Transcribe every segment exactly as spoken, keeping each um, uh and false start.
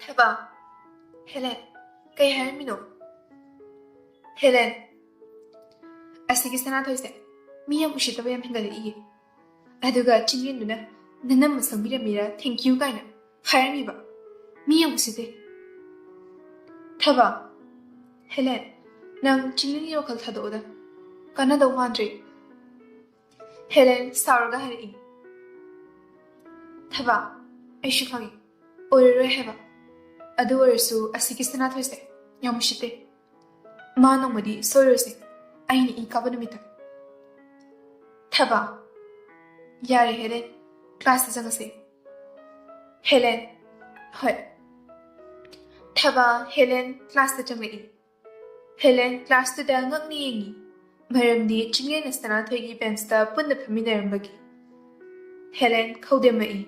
Thaba, Helen, ꯀꯩ ꯍꯥꯏꯔꯝꯃꯤꯅꯣ? Helen, ꯑꯁꯤꯒꯤ ꯁꯅꯥꯊꯣꯏꯁꯦ ꯃꯤ ꯌꯥꯝ ꯎꯁꯤꯠꯇꯕ ꯌꯥꯝ ꯍꯦꯟꯒꯠꯂꯛꯏꯌꯦ꯫ ꯑꯗꯨꯒ ꯆꯤꯡꯂꯦꯟꯗꯨꯅ "ꯅꯅꯝꯃ ꯁꯪꯕꯤꯔꯝꯃꯤꯔ, thank you" ꯀꯥꯏꯅ ꯍꯥꯏꯔꯝꯃꯤꯕ꯫ ꯃꯤ ꯌꯥꯝ ꯎꯁꯤꯠꯇꯦ꯫ ꯊꯕꯥ, ꯍꯦꯂꯦꯟ, ꯅꯪ ꯆꯤꯡꯂꯦꯟꯒꯤ ꯋꯥꯈꯜ ꯊꯥꯗꯣꯛꯑꯣꯗ, ꯀꯥꯟꯅꯗꯧ ꯃꯥꯟꯗ꯭ꯔꯦ꯫ ꯍꯦꯂꯦꯟ ꯁꯥꯎꯔꯒ ꯍꯥꯏꯔꯛꯏ꯫ ꯊꯕꯥ, ꯑꯩꯁꯨ ꯈꯪꯉꯤ, ꯑꯣꯏꯔꯔꯣꯏ ꯍꯥꯏꯕ꯫ ꯑꯗꯨ ꯑꯣꯏꯔꯁꯨ ꯑꯁꯤꯒꯤ ꯁꯅꯥꯊꯣꯏꯁꯦ ꯌꯥꯝ ꯎꯁꯤꯠꯇꯦ꯫ ꯃꯥ ꯅꯣꯡꯃꯗꯤ ꯁꯣꯏꯔꯣꯏꯁꯦ, ꯑꯩꯅ ꯏ ꯀꯥꯕ ꯅꯨꯃꯤꯠꯇ꯫ ꯊꯕꯥ, ꯌꯥꯔꯦ ꯍꯦꯂꯦꯟ, ꯀ꯭ꯂꯥꯁꯇ ꯆꯪꯉꯁꯦ꯫ ꯍꯦꯂꯦꯟ, ꯍꯣꯏ꯫ ꯊꯕꯥ, ꯍꯦꯂꯦꯟ ꯀ꯭ꯂꯥꯁꯇ ꯆꯪꯂꯛꯏ꯫ ꯍꯦꯂꯦꯟ ꯀ꯭ꯂꯥꯁꯇꯨꯗ ꯉꯛꯅ ꯌꯦꯡꯉꯤ, ꯃꯔꯝꯗꯤ ꯆꯤꯡꯂꯦꯟꯅ ꯁꯅꯥꯊꯣꯏꯒꯤ ꯕꯦꯟꯁꯇ ꯄꯨꯟꯅ ꯐꯝꯃꯤꯟꯅꯔꯝꯕꯒꯤ꯫ ꯍꯦꯂꯦꯟ ꯈꯧꯗꯦꯝꯃꯛꯏ꯫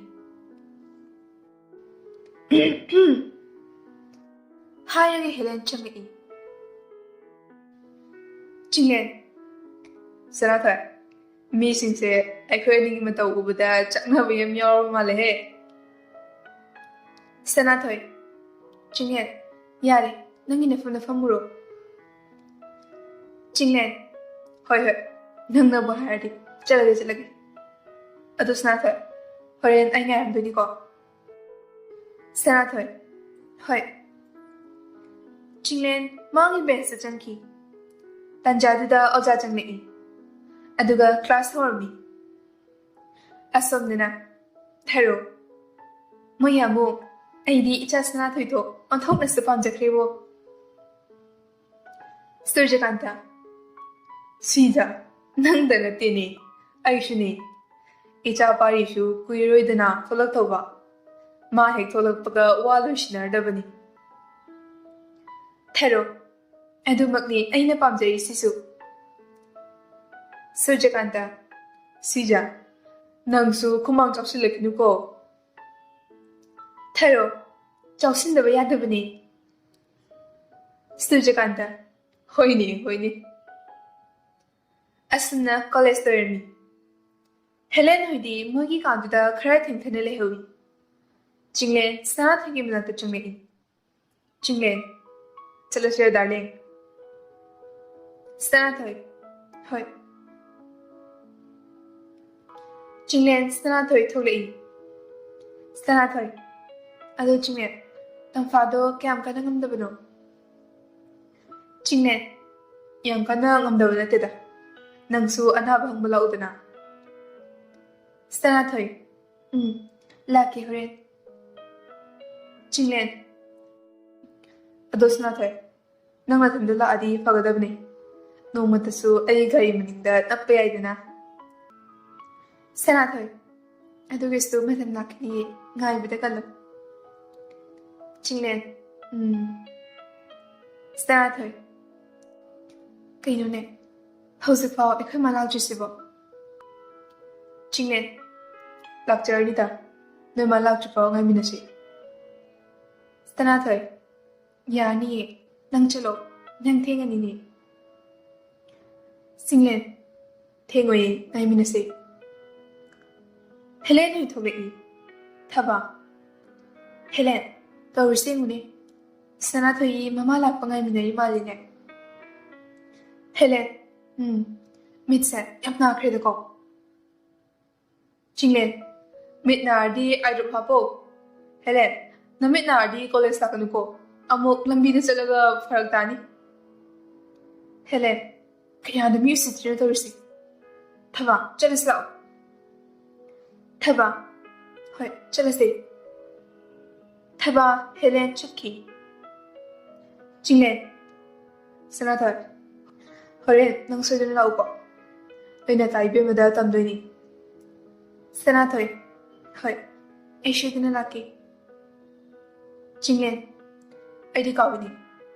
ꯍꯥꯏꯔꯒ ꯍꯦꯂꯦꯟ ꯆꯪꯉꯛꯏ꯫ ꯆꯤꯡꯂꯦꯟ, "ꯁꯅꯥꯊꯣꯏ, ꯃꯤꯁꯤꯡꯁꯦ ꯑꯩꯈꯣꯏ ꯑꯅꯤꯒꯤ ꯃꯇꯧ ꯎꯕꯗ ꯆꯥꯛꯅꯕ ꯌꯥꯝ ꯌꯥꯎꯔꯕ ꯃꯥꯜꯂꯦꯍꯦ꯫" ꯁꯅꯥꯊꯣꯏ, "ꯆꯤꯡꯂꯦꯟ, ꯌꯥꯔꯦ, ꯅꯪꯒꯤ ꯅꯐꯝꯗ ꯐꯝꯃꯨꯔꯣ꯫" ꯆꯤꯡꯂꯦꯟ, "ꯍꯣꯏ, ꯍꯣꯏ, ꯅꯪꯅꯕꯨ ꯍꯥꯏꯔꯗꯤ ꯆꯠꯂꯒꯦ, ꯆꯠꯂꯒꯦ꯫ ꯑꯗꯨ ꯁꯅꯥꯊꯣꯏ, ꯍꯣꯔꯦꯟ ꯑꯩ ꯉꯥꯏꯔꯝꯗꯣꯏꯅꯤꯀꯣ꯫" ꯁꯅꯥꯊꯣꯏ, "ꯍꯣꯏ꯫" ꯆꯤꯡꯂꯦꯟ ꯃꯥꯒꯤ ꯕꯦꯟꯁꯇ ꯆꯪꯈꯤ꯫ ꯇꯥꯟꯖꯥꯗꯨꯗ ꯑꯣꯖꯥ ꯆꯪꯂꯛꯏ꯫ ꯑꯗꯨꯒ ꯀ꯭ꯂꯥꯁ ꯍꯧꯔꯝꯃꯤ꯫ ꯑꯁꯣꯝꯗꯅ ꯊꯔꯣ꯫ ꯃꯣꯏ ꯑꯃꯨꯛ, "ꯑꯩꯗꯤ ꯏꯆꯥ ꯁꯅꯥꯊꯣꯏꯗꯣ ꯑꯣꯟꯊꯣꯛꯅꯁꯨ ꯄꯥꯝꯖꯈ꯭ꯔꯦꯕꯣ꯫" ꯁꯨꯔꯖꯀꯥꯟꯇ, "ꯁꯤꯗ, ꯅꯪꯗ ꯅꯠꯇꯦꯅꯦ, ꯑꯩꯁꯨꯅꯦ꯫ ꯏꯆꯥ ꯄꯥꯔꯤꯁꯨ ꯀꯨꯏꯔꯣꯏꯗꯅ ꯊꯣꯛꯂꯛꯇꯧꯕ꯫ ꯃꯥ ꯍꯦꯛ ꯊꯣꯛꯂꯛꯄꯒ ꯋꯥ ꯂꯣꯏꯁꯤꯟꯅꯔꯗꯕꯅꯤ꯫" ꯊꯔꯣ, "ꯑꯗꯨꯃꯛꯅꯤ ꯑꯩꯅ ꯄꯥꯝꯖꯔꯤꯁꯤꯁꯨ꯫" ꯁꯨꯔꯖꯀꯥꯟꯇ, "ꯁꯤꯖ, ꯅꯪꯁꯨ ꯈꯨꯃꯥꯡ ꯆꯥꯎꯁꯤꯜꯂꯛꯀꯅꯨꯀꯣ꯫ ꯊꯔꯣ, ꯆꯥꯎꯁꯤꯟꯗꯕ ꯌꯥꯗꯕꯅꯤ꯫ ꯁꯨꯔꯖꯀꯥꯟꯇ, ꯍꯣꯏꯅꯦ, ꯍꯣꯏꯅꯦ꯫ ꯑꯁꯨꯝꯅ ꯀꯣꯂꯦꯖ ꯂꯣꯏꯔꯝꯃꯤ꯫ ꯍꯦꯂꯦꯟ ꯍꯣꯏꯗꯤ ꯃꯣꯏꯒꯤ ꯀꯥꯗꯨꯗ ꯈꯔ ꯊꯦꯡꯊꯅ ꯂꯩꯍꯧꯏ꯫ ꯆꯤꯡꯂꯦꯟ ꯁꯅꯥꯊꯣꯏꯒꯤ ꯃꯅꯥꯛꯇ ꯆꯪꯂꯛꯏ꯫ ꯆꯤꯡꯂꯦꯟ, ꯆꯠꯂꯁꯤꯔ ꯗꯥꯔꯂꯤꯡ? ꯁꯅꯥꯊꯣꯏ, ꯍꯣꯏ꯫ ꯆꯤꯡꯂꯦꯟ ꯁꯅꯥꯊꯣꯏ ꯊꯣꯛꯂꯛꯏ꯫ ꯁꯅꯥꯊꯣꯏ, ꯑꯗꯣ ꯆꯤꯡꯂꯦꯟ, ꯇꯝꯐꯥꯗꯣ ꯀꯌꯥꯝ ꯀꯟꯅ ꯉꯝꯗꯕꯅꯣ? ꯆꯤꯡꯂꯦꯟ, ꯌꯥꯝ ꯀꯟꯅ ꯉꯝꯗꯕ ꯅꯠꯇꯦꯗ꯫ ꯅꯪꯁꯨ ꯑꯅꯥꯕ ꯍꯪꯕ ꯂꯥꯛꯎꯗꯅ꯫ ꯁꯅꯥꯊꯣꯏ, ꯎꯝ, ꯂꯥꯛꯀꯦ ꯍꯣꯔꯦꯟ꯫ ꯆꯤꯡꯂꯦꯟ, ꯑꯗꯣ ꯁꯅꯥꯊꯣꯏ, ꯅꯪ ꯅꯊꯟꯗ ꯂꯥꯛꯑꯗꯤ ꯐꯒꯗꯕꯅꯦ꯫ ꯅꯣꯡꯃꯇꯁꯨ ꯑꯩ ꯒꯥꯔꯤ ꯃꯅꯤꯡꯗ ꯅꯞꯄ ꯌꯥꯏꯗꯅ꯫ ꯁꯅꯥꯊꯣꯏ, ꯑꯗꯨꯒꯤꯁꯨ ꯃꯇꯝ ꯂꯥꯛꯈꯤꯅꯤꯌꯦ, ꯉꯥꯏꯕꯗ ꯀꯜꯂꯨ꯫ ꯆꯤꯡꯂꯦꯟ, ꯎꯝ꯫ ꯁꯅꯥꯊꯣꯏ, ꯀꯩꯅꯣꯅꯦ, ꯍꯧꯖꯤꯛꯐꯥꯎ ꯑꯩꯈꯣꯏ ꯃꯥ ꯂꯥꯛꯇ꯭ꯔꯤꯁꯤꯕꯣ? ꯆꯤꯡꯂꯦꯟ, ꯂꯥꯛꯆꯔꯅꯤꯗ, ꯅꯣꯏ ꯃꯥ ꯂꯥꯛꯇ꯭ꯔꯤꯐꯥꯎ ꯉꯥꯏꯃꯤꯟꯅꯁꯤ꯫ ꯁꯅꯥꯊꯣꯏ, ꯌꯥꯅꯤꯌꯦ, ꯅꯪ ꯆꯠꯂꯣ, ꯅꯪ ꯊꯦꯡꯉꯅꯤꯅꯦ꯫ ꯆꯤꯡꯂꯦꯟ, ꯊꯦꯡꯉꯣꯏꯌꯦ, ꯉꯥꯏꯃꯤꯟꯅꯁꯦ꯫ ꯍꯦꯂꯦꯟ ꯍꯣꯏ ꯊꯣꯛꯂꯛꯏ꯫ ꯊꯕꯥ, ꯍꯦꯂꯦꯟ, ꯇꯧꯔꯤꯁꯦ ꯌꯦꯡꯉꯨꯅꯦ, ꯁꯅꯥꯊꯣꯏꯒꯤ ꯃꯃꯥ ꯂꯥꯛꯄ ꯉꯥꯏꯃꯤꯟꯅꯔꯤ ꯃꯥꯜꯂꯤꯅꯦ꯫ ꯍꯦꯂꯦꯟ, ꯎꯝ, ꯃꯤꯠꯁꯦ ꯌꯥꯝ ꯅꯥꯈ꯭ꯔꯦꯗꯀꯣ꯫ ꯆꯤꯡꯂꯦꯟ, ꯃꯤꯠ ꯅꯥꯔꯗꯤ ꯑꯥꯏꯗ꯭ꯔꯣꯞ ꯍꯥꯞꯄꯣ꯫ ꯍꯦꯂꯦꯟ, ꯅꯃꯤꯠ ꯅꯥꯔꯗꯤ ꯀꯣꯂꯦꯖ ꯂꯥꯛꯀꯅꯨꯀꯣ, ꯑꯃꯨꯛ ꯂꯝꯕꯤꯗ ꯆꯠꯂꯒ ꯐꯔꯛ ꯇꯥꯅꯤ꯫ ꯍꯦꯂꯦꯟ, ꯀꯌꯥꯗ ꯃꯤ ꯎꯁꯤꯠꯇ꯭ꯔꯤꯅꯣ ꯇꯧꯔꯤꯁꯤ꯫ ꯊꯕꯥ, ꯆꯠꯂꯁꯤ ꯂꯥꯛꯑꯣ꯫ ꯊꯕꯥ, ꯍꯣꯏ, ꯆꯠꯂꯁꯦ꯫ ꯊꯕꯥ, ꯍꯦꯂꯦꯟ ꯆꯠꯈꯤ꯫ ꯆꯤꯡꯂꯦꯟ, ꯁꯅꯥꯊꯣꯏ, ꯍꯣꯔꯦꯟ ꯅꯪ ꯁꯣꯏꯗꯅ ꯂꯥꯛꯎꯀꯣ꯫ ꯑꯩꯅ ꯇꯥ ꯏꯕꯦꯝꯃꯗ ꯇꯝꯗꯣꯏꯅꯤ꯫ ꯁꯅꯥꯊꯣꯏ, ꯍꯣꯏ, ꯑꯩ ꯁꯣꯏꯗꯅ ꯂꯥꯛꯀꯦ꯫ ꯆꯤꯡꯂꯦꯟ, ꯑꯩꯗꯤ ꯀꯥꯎꯏꯅꯦ꯫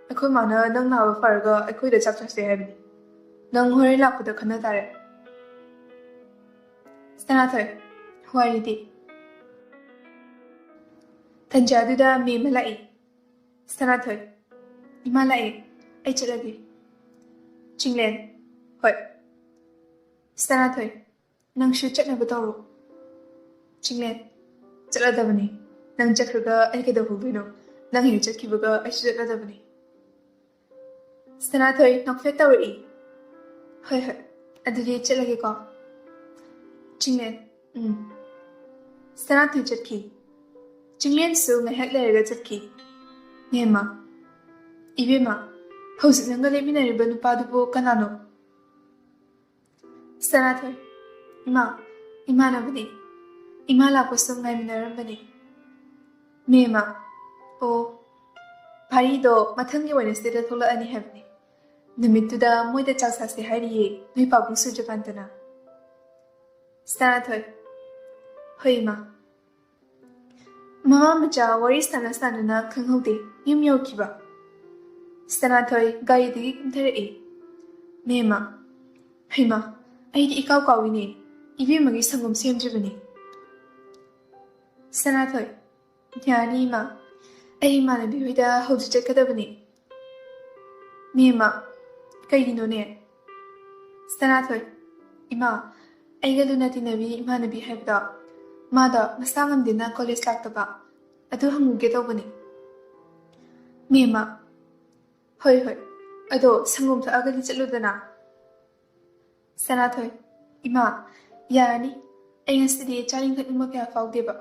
ꯑꯩꯈꯣꯏ ꯃꯥꯅ ꯅꯪ ꯅꯥꯕ ꯐꯔꯒ ꯑꯩꯈꯣꯏꯗ ꯆꯥꯛ ꯆꯥꯁꯦ ꯍꯥꯏꯕꯅꯤ꯫ ꯅꯪ ꯍꯣꯔꯦꯟ ꯂꯥꯛꯄꯗ ꯈꯟꯅ ꯇꯥꯔꯦ꯫ ꯁꯅꯥꯊꯣꯏ, ꯋꯥꯔꯤꯗꯤ? ꯇꯟꯖꯥꯗꯨꯗ ꯃꯦꯝ ꯑꯃ ꯂꯥꯛꯏ꯫ ꯁꯅꯥꯊꯣꯏ, "ꯏꯃꯥ ꯂꯥꯛꯑꯦ, ꯑꯩ ꯆꯠꯂꯒꯦ"꯫ ꯆꯤꯡꯂꯦꯟ, "ꯍꯣꯏ"꯫ ꯁꯅꯥꯊꯣꯏ, "ꯅꯪꯁꯨ ꯆꯠꯅꯕ ꯇꯧꯔꯣ"꯫ ꯆꯤꯡꯂꯦꯟ, "ꯆꯠꯂꯗꯕꯅꯤ꯫ ꯅꯪ ꯆꯠꯈ꯭ꯔꯒ ꯑꯩ ꯀꯩꯗꯧꯍꯧꯗꯣꯏꯅꯣ? ꯅꯪ ꯍꯦꯛ ꯆꯠꯈꯤꯕꯒ ꯑꯩꯁꯨ ꯆꯠꯂꯗꯕꯅꯤ"꯫ ꯁꯅꯥꯊꯣꯏ ꯅꯣꯛꯐꯦꯠ ꯇꯧꯔꯛꯏ꯫ "ꯍꯣꯏ ꯍꯣꯏ, ꯑꯗꯨꯗꯤ ꯆꯠꯂꯒꯦꯀꯣ"꯫ ꯆꯤꯡꯂꯦꯟ, "ꯎꯝ"꯫ ꯁꯅꯥꯊꯣꯏ ꯆꯠꯈꯤ꯫ ꯆꯤꯡꯂꯦꯟꯁꯨ ꯉꯥꯏꯍꯥꯛ ꯂꯩꯔꯒ ꯆꯠꯈꯤ꯫ "ꯃꯦꯝꯃ"꯫ "ꯏꯕꯦꯝꯃ, ꯍꯧꯖꯤꯛ ꯅꯪꯒ ꯂꯦꯞꯃꯤꯟꯅꯔꯤꯕ ꯅꯨꯄꯥꯗꯨꯕꯨ ꯀꯅꯥꯅꯣ?" ꯁꯅꯥꯊꯣꯏ, "ꯏꯃꯥ, ꯏꯃꯥꯟꯅꯕꯅꯤ꯫ ꯏꯃꯥ ꯂꯥꯛꯄꯁꯨ ꯉꯥꯏꯃꯤꯟꯅꯔꯝꯕꯅꯤ"꯫ "ꯃꯦꯝꯃ"꯫ "ꯑꯣ, ꯚꯥꯔꯤꯗꯣ ꯃꯊꯪꯒꯤ ꯋꯦꯅꯁꯗꯦꯗ ꯊꯣꯛꯂꯛꯑꯅꯤ ꯍꯥꯏꯕꯅꯤ꯫ ꯅꯨꯃꯤꯠꯇꯨꯗ ꯃꯣꯏꯗ ꯆꯥꯛ ꯆꯥꯁꯦ ꯍꯥꯏꯔꯤꯌꯦ, ꯅꯣꯏ ꯄꯥꯕꯨꯡ ꯁꯨꯔꯖꯀꯥꯟꯇꯅ"꯫ ꯁꯅꯥꯊꯣꯏ, "ꯍꯣꯏ ꯏꯃꯥ"꯫ ꯃꯃꯥ ꯃꯆꯥ ꯋꯥꯔꯤ ꯁꯥꯟꯅ ꯁꯥꯟꯅꯅ ꯈꯪꯍꯧꯗꯦ ꯌꯨꯝ ꯌꯧꯈꯤꯕ꯫ ꯁꯅꯥꯊꯣꯏ ꯒꯥꯔꯤꯗꯒꯤ ꯀꯨꯝꯊꯔꯛꯏ꯫ "ꯃꯦꯝꯃ"꯫ "ꯍꯩꯃꯥ, ꯑꯩꯗꯤ ꯏꯀꯥꯎ ꯀꯥꯎꯏꯅꯦ, ꯏꯕꯦꯝꯃꯒꯤ ꯁꯪꯒꯣꯝ ꯁꯦꯝꯗ꯭ꯔꯤꯕꯅꯤ"꯫ ꯁꯅꯥꯊꯣꯏ, "ꯌꯥꯅꯤ ꯏꯃꯥ, ꯑꯩ ꯏꯃꯥꯟꯅꯕꯤ ꯍꯣꯏꯗ ꯍꯧꯖꯤꯛ ꯆꯠꯀꯗꯕꯅꯤ"꯫ "ꯃꯦꯝꯃ"꯫ "ꯀꯩꯒꯤꯅꯣꯅꯦ"꯫ ꯁꯅꯥꯊꯣꯏ, "ꯏꯃꯥ, ꯑꯩꯒ ꯂꯨꯅ ꯇꯤꯟꯅꯕꯤ ꯏꯃꯥꯟꯅꯕꯤ ꯍꯥꯏꯕꯗꯣ, ꯃꯥꯗꯣ ꯃꯁꯥ ꯉꯝꯗꯦꯅ ꯀꯣꯂꯦꯖ ꯂꯥꯛꯇꯕ, ꯑꯗꯨ ꯍꯪꯉꯨꯒꯦ ꯇꯧꯕꯅꯤ"꯫ "ꯃꯦꯝꯃ"꯫ "ꯍꯣꯏ ꯍꯣꯏ, ꯑꯗꯣ ꯁꯪꯒꯣꯝ ꯊꯛꯑꯒꯗꯤ ꯆꯠꯂꯨꯗꯅ"꯫ ꯁꯅꯥꯊꯣꯏ, "ꯏꯃꯥ, ꯌꯥꯔꯅꯤ, ꯑꯩ ꯉꯁꯤꯗꯤ ꯆꯥꯅꯤꯡ ꯊꯛꯅꯤꯡꯕ ꯀꯌꯥ ꯐꯥꯎꯗꯦꯕ"꯫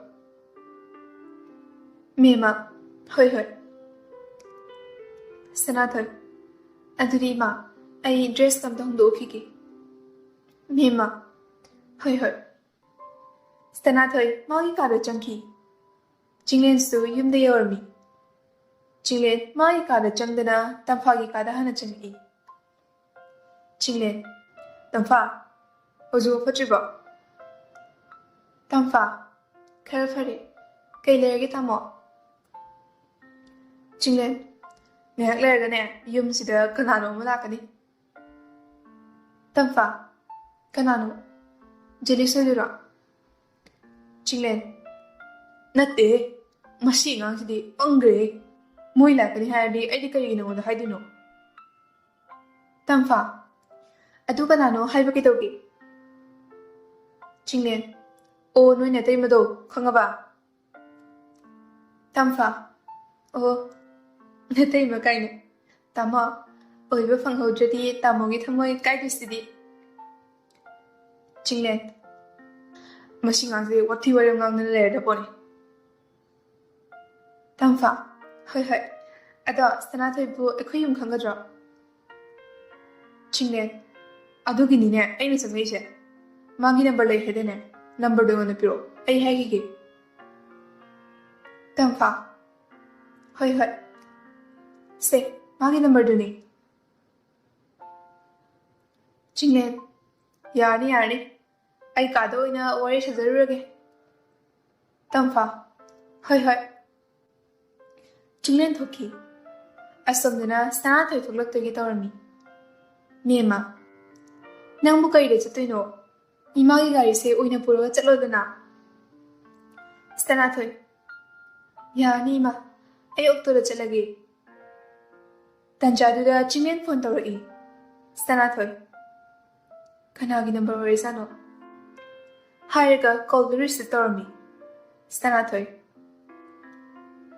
"ꯃꯦꯝꯃ"꯫ "ꯍꯣꯏ ꯍꯣꯏ"꯫ ꯁꯅꯥꯊꯣꯏ, "ꯑꯗꯨꯗꯤ ꯏꯃꯥ, ꯑꯩ ꯗ꯭ꯔꯦꯁ ꯑꯝꯇ ꯍꯣꯡꯗꯣꯛꯎꯈꯤꯒꯦ"꯫ "ꯃꯦꯝꯃ"꯫ "ꯍꯣꯏ ꯍꯣꯏ"꯫ ꯁꯅꯥꯊꯣꯏ ꯃꯥꯒꯤ ꯀꯥꯗ ꯆꯪꯈꯤ꯫ ꯆꯤꯡꯂꯦꯟꯁꯨ ꯌꯨꯝꯗ ꯌꯧꯔꯝꯃꯤ꯫ ꯆꯤꯡꯂꯦꯟ ꯃꯥꯒꯤ ꯀꯥꯗ ꯆꯪꯗꯅ ꯇꯝꯐꯥꯒꯤ ꯀꯥꯗ ꯍꯥꯟꯅ ꯆꯪꯉꯛꯏ꯫ ꯆꯤꯡꯂꯦꯟ, "ꯇꯝꯐꯥ, ꯍꯧꯖꯤꯛꯐꯥꯎ ꯐꯠꯇ꯭ꯔꯤꯕꯣ?" ꯇꯝꯐꯥ, "ꯈꯔ ꯐꯔꯦ꯫ ꯀꯩ ꯂꯩꯔꯒꯦ ꯇꯥꯃꯣ?" ꯆꯤꯡꯂꯦꯟ, "ꯉꯥꯏꯍꯥꯛ ꯂꯩꯔꯒꯅꯦ ꯌꯨꯝꯁꯤꯗ ꯀꯅꯥꯅꯣ ꯑꯃ ꯂꯥꯛꯀꯅꯤ"꯫ ꯇꯝꯐꯥ, "ꯀꯅꯥꯅꯣ?" ꯖꯦꯂꯤꯁ ꯑꯣꯏꯗꯣꯏꯔꯣ? ꯆꯤꯡꯂꯦꯟ, ꯅꯠꯇꯦ, ꯃꯁꯤ ꯑꯉꯥꯡꯁꯤꯗꯤ ꯄꯪꯈ꯭ꯔꯦ꯫ ꯃꯣꯏ ꯂꯥꯛꯀꯅꯤ ꯍꯥꯏꯔꯗꯤ ꯑꯩꯗꯤ ꯀꯔꯤꯒꯤ ꯅꯉꯣꯟꯗ ꯍꯥꯏꯗꯣꯏꯅꯣ? ꯇꯝꯐꯥ, ꯑꯗꯨ ꯀꯅꯥꯅꯣ ꯍꯥꯏꯕ ꯀꯩꯗꯧꯒꯦ? ꯆꯤꯡꯂꯦꯟ, ꯑꯣ, ꯅꯣꯏ ꯅꯇꯩꯃꯗꯣ, ꯈꯪꯉꯕ? ꯇꯝꯐꯥ, ꯑꯣ, ꯅꯇꯩꯃ ꯀꯥꯏꯅ꯫ ꯇꯥꯃꯣ, ꯑꯣꯏꯕ ꯐꯪꯍꯧꯗ꯭ꯔꯗꯤ ꯇꯥꯃꯣꯒꯤ ꯊꯃꯣꯏ ꯀꯥꯏꯗꯣꯏꯁꯤꯗꯤ꯫ ꯆꯤꯡꯂꯦꯟ, ꯃꯁꯤ ꯉꯥꯡꯁꯦ ꯋꯥꯊꯤ ꯋꯥꯔꯦꯝ ꯉꯥꯡꯗꯅ ꯂꯩꯔꯗ ꯄꯣꯠꯅꯤ꯫ ꯇꯝꯐꯥ, ꯍꯣꯏ ꯍꯣꯏ, ꯑꯗꯣ ꯁꯅꯥꯊꯣꯏꯕꯨ ꯑꯩꯈꯣꯏ ꯌꯨꯝ ꯈꯪꯒꯗ꯭ꯔꯣ? ꯆꯤꯡꯂꯦꯟ, ꯑꯗꯨꯒꯤꯅꯤꯅꯦ ꯑꯩꯅ ꯆꯪꯉꯛꯏꯁꯦ꯫ ꯃꯥꯒꯤ ꯅꯝꯕꯔ ꯂꯩ ꯍꯥꯏꯗꯥꯏꯅꯦ? ꯅꯝꯕꯔꯗꯣ ꯑꯩꯉꯣꯟꯗ ꯄꯤꯔꯛꯑꯣ, ꯑꯩ ꯍꯥꯏꯈꯤꯒꯦ꯫ ꯇꯝꯐꯥ, ꯍꯣꯏ ꯍꯣꯏ, ꯁꯦ, ꯃꯥꯒꯤ ꯅꯝꯕꯔꯗꯨꯅꯤ꯫ ꯆꯤꯡꯂꯦꯟ, ꯌꯥꯔꯅꯤ ꯌꯥꯔꯅꯤ, ꯑꯩ ꯀꯥꯗ ꯑꯣꯏꯅ ꯋꯥꯔꯤ ꯁꯥꯖꯔꯨꯔꯒꯦ꯫ ꯇꯝꯐꯥ, ꯍꯣꯏ ꯍꯣꯏ꯫ ꯆꯤꯡꯂꯦꯟ ꯊꯣꯛꯈꯤ꯫ ꯑꯁꯣꯝꯗꯅ ꯁꯅꯥꯊꯣꯏ ꯊꯣꯛꯂꯛꯇꯒꯤ ꯇꯧꯔꯝꯃꯤ꯫ ꯃꯦꯝꯃ, ꯅꯪꯕꯨ ꯀꯔꯤꯗ ꯆꯠꯇꯣꯏꯅꯣ? ꯏꯃꯥꯒꯤ ꯒꯥꯔꯤꯁꯦ ꯑꯣꯏꯅ ꯄꯨꯔꯒ ꯆꯠꯂꯣꯗꯅ꯫ ꯁꯅꯥꯊꯣꯏ, ꯌꯥꯔꯅꯤ ꯏꯃꯥ, ꯑꯩ ꯑꯣꯛꯇꯣꯗ ꯆꯠꯂꯒꯦ꯫ ꯇꯟꯖꯥꯗꯨꯗ ꯆꯤꯡꯂꯦꯟ ꯐꯣꯟ ꯇꯧꯔꯛꯏ꯫ ꯁꯅꯥꯊꯣꯏ, ꯀꯅꯥꯒꯤ ꯅꯝꯕꯔ ꯑꯣꯏꯔꯖꯥꯠꯅꯣ? ꯍꯥꯏꯔꯒ ꯀꯣꯜꯗꯨ ꯔꯤꯁꯤꯞ ꯇꯧꯔꯝꯃꯤ꯫ ꯁꯅꯥꯊꯣꯏ,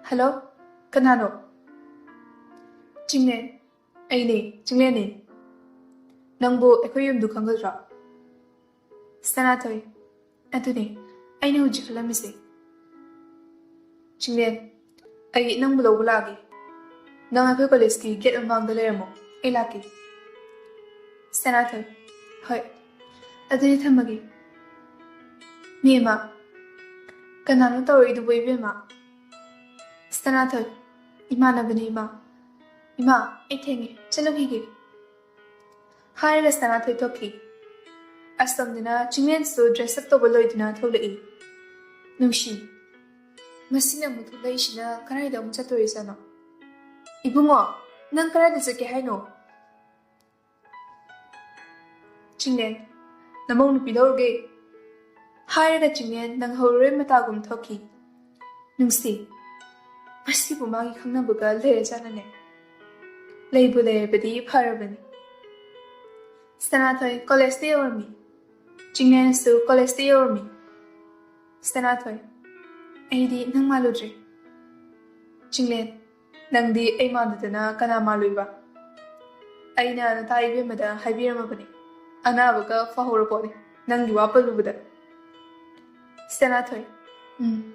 ꯍꯜꯂꯣ, ꯀꯅꯥꯅꯣ? ꯆꯤꯡꯂꯦꯟ, ꯑꯩꯅꯦ, ꯆꯤꯡꯂꯦꯟꯅꯦ꯫ ꯅꯪꯕꯨ ꯑꯩꯈꯣꯏ ꯌꯨꯝꯗꯨ ꯈꯪꯒꯗ꯭ꯔꯣ? ꯁꯅꯥꯊꯣꯏ, ꯑꯗꯨꯅꯦ ꯑꯩꯅ ꯍꯧꯖꯤꯛ ꯈꯜꯂꯝꯃꯤꯁꯦ꯫ ꯆꯤꯡꯂꯦꯟ, ꯑꯩ ꯅꯪꯕꯨ ꯂꯧꯕ ꯂꯥꯛꯑꯒꯦ꯫ ꯅꯪ ꯑꯩꯈꯣꯏ ꯀꯣꯂꯦꯖꯀꯤ ꯒꯦꯠ ꯃꯃꯥꯡꯗ ꯂꯩꯔꯝꯃꯣ, ꯑꯩ ꯂꯥꯛꯀꯦ꯫ ꯁꯅꯥꯊꯣꯏ, ꯍꯣꯏ, ꯑꯗꯨꯗꯤ ꯊꯝꯃꯒꯦ꯫ ꯃꯦꯝꯃ, ꯀꯅꯥꯅꯣ ꯇꯧꯔꯛꯏꯗꯨꯕꯨ ꯏꯕꯦꯝꯃ? ꯁꯅꯥꯊꯣꯏ, ꯏꯃꯥꯟꯅꯕꯅꯦ ꯏꯃꯥ꯫ ꯏꯃꯥ, ꯑꯩ ꯊꯦꯡꯉꯦ, ꯆꯠꯂꯨꯈꯤꯒꯦ꯫ ꯍꯥꯏꯔꯒ ꯁꯅꯥꯊꯣꯏ ꯊꯣꯛꯈꯤ꯫ ꯑꯁꯣꯝꯗꯅ ꯆꯤꯡꯂꯦꯟꯁꯨ ꯗ꯭ꯔꯦꯁ ꯑꯞ ꯇꯧꯕ ꯂꯣꯏꯗꯨꯅ ꯊꯣꯛꯂꯛꯏ꯫ ꯅꯨꯡꯁꯤ, ꯉꯁꯤꯅ ꯑꯃꯨꯛ ꯊꯣꯛꯂꯛꯏꯁꯤꯅ ꯀꯗꯥꯏꯗ ꯑꯃꯨꯛ ꯆꯠꯇꯣꯔꯤꯖꯥꯠꯅꯣ? ꯏꯕꯨꯡꯉꯣ, ꯅꯪ ꯀꯗꯥꯏꯗ ꯆꯠꯀꯦ ꯍꯥꯏꯅꯣ? ꯆꯤꯡꯂꯦꯟ, ꯅꯃꯧ ꯅꯨꯄꯤ ꯂꯧꯔꯨꯒꯦ꯫ ꯍꯥꯏꯔꯒ ꯆꯤꯡꯂꯦꯟ ꯅꯪꯍꯧꯔꯣꯏ ꯃꯇꯥꯒꯨꯝ ꯊꯣꯛꯈꯤ꯫ ꯅꯨꯡꯁꯤ, ꯃꯁꯤꯕꯨ ꯃꯥꯒꯤ ꯈꯪꯅꯕꯒ ꯂꯩꯔꯖꯥꯠꯅꯅꯦ꯫ ꯂꯩꯕꯨ ꯂꯩꯔꯕꯗꯤ ꯐꯔꯕꯅꯤ꯫ ꯁꯅꯥꯊꯣꯏ ꯀꯣꯂꯦꯖꯇ ꯌꯧꯔꯝꯃꯤ꯫ ꯆꯤꯡꯂꯦꯟꯁꯨ ꯀꯣꯂꯦꯖꯇ ꯌꯧꯔꯝꯃꯤ꯫ ꯁꯅꯥꯊꯣꯏ, ꯑꯩꯗꯤ ꯅꯪ ꯃꯥꯜꯂꯨꯗ꯭ꯔꯦ꯫ ꯆꯤꯡꯂꯦꯟ, ꯅꯪꯗꯤ ꯑꯩ ꯃꯥꯟꯗꯗꯅ ꯀꯅꯥ ꯃꯥꯜꯂꯨꯏꯕ? ꯑꯩꯅ ꯅꯇꯥ ꯏꯕꯦꯝꯃꯗ ꯍꯥꯏꯕꯤꯔꯝꯃꯕꯅꯤ, ꯑꯅꯥꯕꯒ ꯐꯍꯧꯔ ꯄꯣꯠꯅꯤ ꯅꯪꯒꯤ ꯋꯥ ꯄꯜꯂꯨꯕꯗ꯫ ꯁꯅꯥꯊꯣꯏ, ꯎꯝ꯫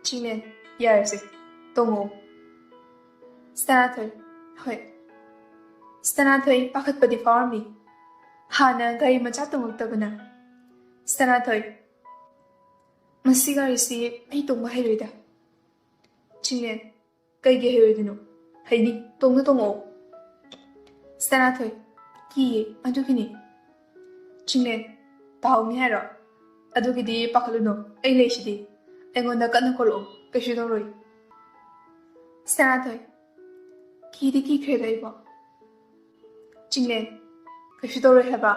ꯆꯤꯡꯂꯦꯟ, ꯌꯥꯔꯦꯁꯦ, ꯇꯣꯡꯉꯣ꯫ ꯁꯅꯥꯊꯣꯏ, ꯍꯣꯏ꯫ ꯁꯅꯥꯊꯣꯏ ꯄꯥꯈꯠꯄꯗꯤ ꯐꯥꯎꯔꯝꯃꯤ꯫ ꯍꯥꯟꯅ ꯒꯥꯔꯤ ꯃꯆꯥ ꯇꯣꯡꯉꯛꯇꯕꯅ꯫ ꯁꯅꯥꯊꯣꯏ, ꯃꯁꯤ ꯒꯥꯔꯤꯁꯤ ꯑꯩ ꯇꯣꯡꯕ ꯍꯩꯔꯣꯏꯗ꯫ ꯆꯤꯡꯂꯦꯟ, ꯀꯩꯒꯤ ꯍꯩꯔꯣꯏꯗꯣꯏꯅꯣ? ꯍꯩꯅꯤ, ꯇꯣꯡꯅ ꯇꯣꯡꯉꯛꯑꯣ꯫ ꯁꯅꯥꯊꯣꯏ, ꯀꯤꯌꯦ, ꯑꯗꯨꯒꯤꯅꯤ꯫ ꯆꯤꯡꯂꯦꯟ, ꯇꯥꯍꯧꯅꯤ ꯍꯥꯏꯔꯣ? ꯑꯗꯨꯒꯤꯗꯤ ꯄꯥꯈꯠꯂꯨꯅꯨ, ꯑꯩ ꯂꯩꯁꯤꯗꯤ꯫ ꯑꯩꯉꯣꯟꯗ ꯀꯟꯅ ꯀꯣꯜꯂꯛꯑꯣ, ꯀꯩꯁꯨ ꯇꯧꯔꯣꯏ꯫ ꯁꯅꯥꯊꯣꯏ, ꯀꯤꯗꯤ ꯀꯤꯈ꯭ꯔꯦꯗ ꯑꯩꯕꯣ꯫ ꯆꯤꯡꯂꯦꯟ, ꯀꯩꯁꯨ ꯇꯧꯔꯣꯏ ꯍꯥꯏꯕ?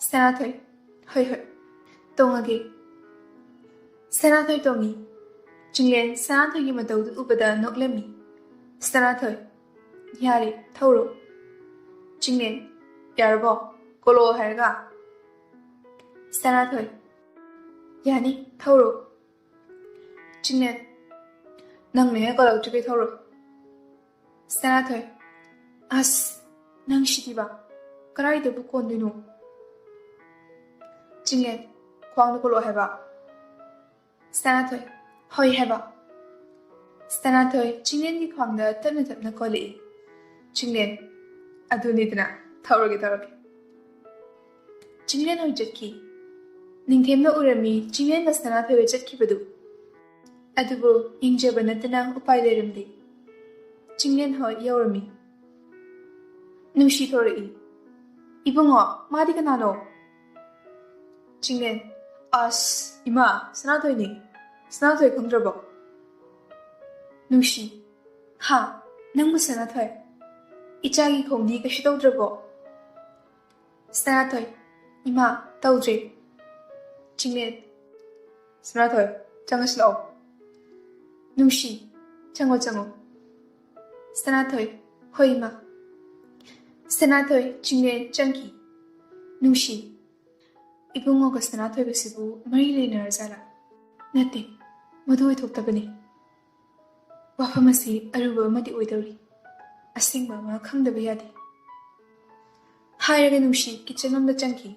ꯁꯅꯥꯊꯣꯏ, ꯍꯣꯏ ꯍꯣꯏ, ꯇꯣꯡꯉꯒꯦ꯫ ꯁꯅꯥꯊꯣꯏ ꯇꯣꯡꯉꯤ꯫ ꯆꯤꯡꯂꯦꯟ ꯁꯅꯥꯊꯣꯏꯒꯤ ꯃꯇꯧꯗꯨ ꯎꯕꯗ ꯅꯣꯛꯂꯝꯃꯤ꯫ ꯁꯅꯥꯊꯣꯏ, ꯌꯥꯔꯦ, ꯊꯧꯔꯣ꯫ ꯆꯤꯡꯂꯦꯟ, ꯌꯥꯔꯕꯣ? ꯀꯣꯜꯂꯛꯑꯣ ꯍꯥꯏꯔꯒ? ꯁꯅꯥꯊꯣꯏ, ꯌꯥꯅꯤ, ꯊꯧꯔꯣ꯫ ꯆꯤꯡꯂꯦꯟ, ꯅꯪꯅ ꯍꯦꯛ ꯀꯣꯜꯂꯛꯇ꯭ꯔꯤꯈꯩ ꯊꯧꯔꯣ꯫ ꯁꯅꯥꯊꯣꯏ, ꯑꯁ, ꯅꯪ ꯁꯤꯗꯤꯕ, ꯀꯗꯥꯏꯗꯕꯨ ꯀꯣꯟꯗꯣꯏꯅꯣ? ꯆꯤꯡꯂꯦꯟ, ꯈ꯭ꯋꯥꯡꯗ ꯀꯣꯜꯂꯛꯑꯣ ꯍꯥꯏꯕ꯫ ꯁꯅꯥꯊꯣꯏ, ꯍꯣꯏ ꯍꯥꯏꯕ꯫ ꯁꯅꯥꯊꯣꯏ ꯆꯤꯡꯂꯦꯟꯒꯤ ꯈ꯭ꯋꯥꯡꯗ ꯇꯞꯅ ꯇꯞꯅ ꯀꯣꯜꯂꯛꯏ꯫ ꯆꯤꯡꯂꯦꯟ, ꯑꯗꯨꯅꯤꯗꯅ, ꯊꯧꯔꯒꯦ ꯊꯧꯔꯒꯦ꯫ ꯆꯤꯡꯂꯦꯟ ꯍꯣꯏ ꯆꯠꯈꯤ꯫ ꯅꯤꯡꯊꯦꯝꯅ ꯎꯔꯝꯃꯤ ꯆꯤꯡꯂꯦꯟꯒ ꯁꯅꯥꯊꯣꯏꯒ ꯆꯠꯈꯤꯕꯗꯨ꯫ ꯑꯗꯨꯕꯨ ꯌꯦꯡꯖꯕ ꯅꯠꯇꯅ ꯎꯄꯥꯏ ꯂꯩꯔꯝꯗꯦ꯫ ꯆꯤꯡꯂꯦꯟ ꯍꯣꯏ ꯌꯧꯔꯝꯃꯤ꯫ ꯅꯨꯡꯁꯤ ꯊꯣꯔꯛꯏ꯫ ꯏꯕꯨꯡꯉꯣ, ꯃꯥꯗꯤ ꯀꯅꯥꯅꯣ? ꯆꯤꯡꯂꯦꯟ, ꯑꯁ, ꯏꯃꯥ, ꯁꯅꯥꯊꯣꯏꯅꯤ꯫ ꯁꯅꯥꯊꯣꯏ ꯈꯪꯗ꯭ꯔꯕꯣ? ꯅꯨꯡꯁꯤ, ꯍꯥ, ꯅꯪꯕꯨ ꯁꯅꯥꯊꯣꯏ? ꯏꯆꯥꯒꯤ ꯈꯣꯡꯗꯤ ꯀꯩꯁꯨ ꯇꯧꯗ꯭ꯔꯕꯣ? ꯁꯅꯥꯊꯣꯏ, ꯏꯃꯥ, ꯇꯧꯗ꯭ꯔꯦ꯫ ꯆꯤꯡꯂꯦꯟ꯫ ꯁꯅꯥꯊꯣꯏ, ꯆꯪꯉꯁꯤ ꯂꯥꯛꯑꯣ꯫ ꯅꯨꯡꯁꯤ, ꯆꯪꯉꯣ, ꯆꯪꯉꯣ꯫ ꯁꯅꯥꯊꯣꯏ, ꯍꯣꯏ, ꯏꯃꯥ꯫ ꯁꯅꯥꯊꯣꯏ, ꯆꯤꯡꯂꯦꯟ ꯆꯪꯈꯤ꯫ ꯅꯨꯡꯁꯤ, ꯏꯕꯨꯡꯉꯣꯒ ꯁꯅꯥꯊꯣꯏꯒꯁꯤꯕꯨ ꯃꯔꯤ ꯂꯩꯅꯔꯖꯥꯠꯂꯥ? ꯅꯠꯇꯦ, ꯃꯗꯨ ꯑꯣꯏꯊꯣꯛꯇꯕꯅꯤ꯫ ꯋꯥꯐꯝ ꯑꯁꯤ ꯑꯔꯨꯕ ꯑꯃꯗꯤ ꯑꯣꯏꯗꯧꯔꯤ꯫ ꯑꯁꯦꯡꯕ ꯑꯃ ꯈꯪꯗꯕ ꯌꯥꯗꯦ꯫ ꯍꯥꯏꯔꯒ ꯅꯨꯡꯁꯤ ꯀꯤꯆꯟ ꯂꯣꯝꯗ ꯆꯪꯈꯤ꯫